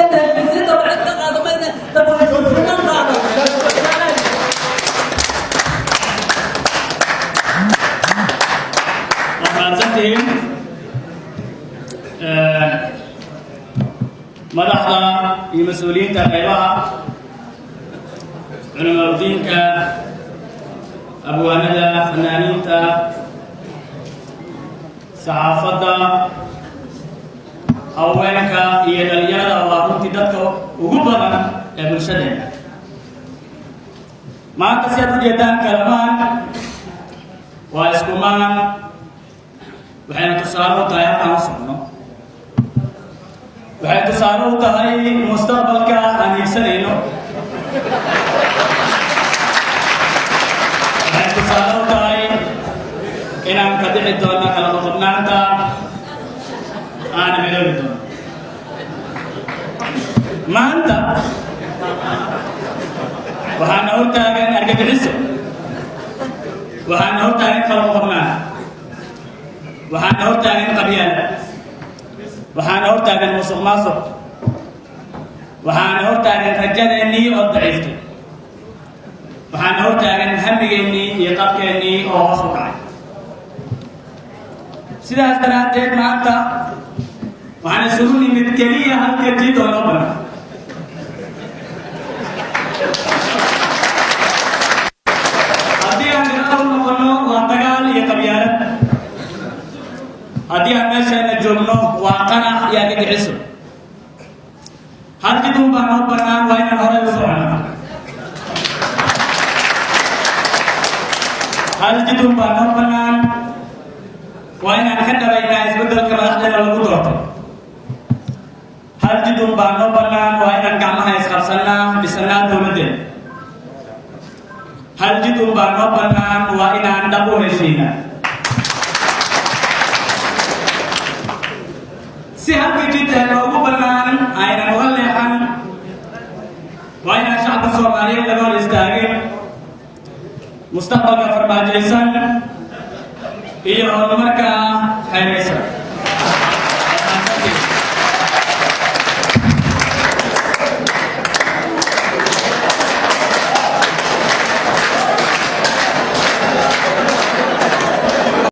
Keenta heshiisiinta cid ka qaado mayna, dab heshiisiinaan qaado. Waa mahadsantihiin madaxda iyo mas-uuliyiinta qaybaha, culimaadudiinka, abwaanada, fanaaniinta, saxaafadda, haweenka iyo dhalinyarada. Waa runtii dadka ugu badan ee bulshadeena maanta. Si aad u jeedaan, Kalamaan waa iskumaan, waxayna tusaale u tahay halkaan u socno, waxay tusaale u tahay mustaqbalka aan hiigsanayno, waxay tusaale u tahay inaan ka bixi doono kala qoqobnaanta, aana midoobi doono. Maanta waxaana hortaagan argagixiso, waxaana hortaagan kala qoqobnaan, waxaana hortaagan qabyaal, waxaana hortaagan musuq maasuq, waxaana hortaagan rajadeennii oo daciiftay, waxaana hortaagan hamigeennii iyo qabkeennii oo hoos u kacay. Sidaas daraaddeed, maanta waxaan isugu nimid keliya halka jid oo noo bannaan. Haddii aan gadaal u noqonno, waa dagaal iyo qabyaalad. Haddii aan meeshaana joogno, waa qarax iyo argagixiso. Hal jid un baa noo bannaan, waa inaan horay u soconno. Hal jid un baa noo bannaan, waa inaan ka dhabaynaa isbeddelka madaxdeena lagu doortay. Hal jid un baa noo bannaan, waa inaan gacmaha isqabsannaa, dhisannaa dowladdeena. Hal jid un baa noo bannaan, waa inaan dhab u heshiinaa. Si halka jid ee noogu bannaan aynan uga leexan, waa inaan shacabka Soomaaliyeed laga hor istaagin mustaqbalka farmaajaysan iyo horumarka xeeraysan.